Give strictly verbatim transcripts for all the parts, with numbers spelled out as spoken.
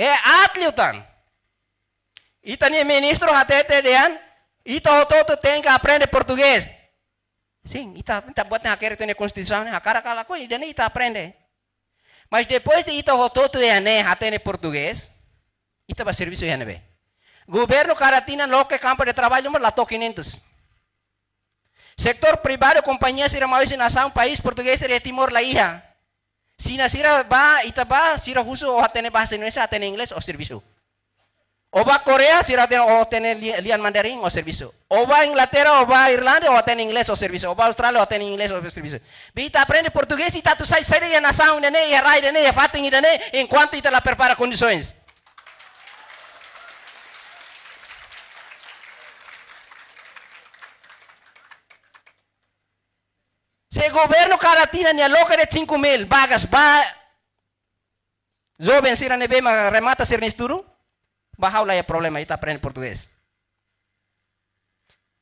E atliu tan. Ita-nia ministru hatete dehan, ita hotu-hotu tenke aprende portugés. Sin, ita, ita buat ne'e hakerek ita-nia konstituisaun ne'e, hakarak ka lakohi, ida-ne'e ita aprende. Mas depois de ita hotu-hotu iha ne'e hatene portugés, ita bá servisu iha ne'ebé? Governu kada tinan loke kampu de traballu, mas la to'o quinhentos. Setór privadu, kompañia sira mai husi nasaun, país portugés sira iha Timor la iha. Xina sira bá, ita bá, sira husu, ó hatene bahasa Indonesia, hatene inglés, ó servisu. Ó bá Koreia, sira hatene, ó hatene li-, lian mandarin, ó servisu. Ó bá Inglaterra, ó bá Irlanda, ó hatene inglés, ó servisu. Ó bá Austrália, ó hatene inglés, ó servisu. Be ita aprende portugés, ita atu sai, sai iha nasaun ida-ne'e, iha rai ida-ne'e, iha fatin ida-ne'e, enkuantu ita la prepara kondisoens. Se governu kada tinan nia aloka de'it cinco mil vagas ba joven sira ne'ebé mak remata sira-nia estudu, ba ha'u la iha problema, ita aprende portugés.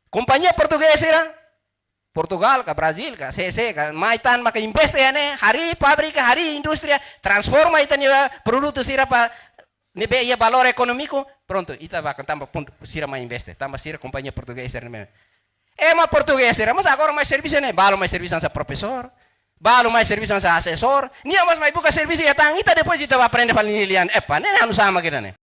Kompañia portugés sira, Portugal ka, Brazil ka, sé, sé ka, mai tan maka investe iha ne'e, harii fábrika, harii indústria, transforma ita-nia produtu sira ba ne'ebé iha valór ekonómiku, prontu, ita bá kan tanba pontu, sira mai investe, tanba sira kompañia portugés sira ne'e. Ema portugés sira, mas agora mai servisu ne'e, balu mai servisu hanesan profesór, balu mai servisu hanesan asesór, nia mós mai buka servisu iha tan, ita depois ita bá aprende fali nia lian, epa, ne'e anu sama kita ne'e.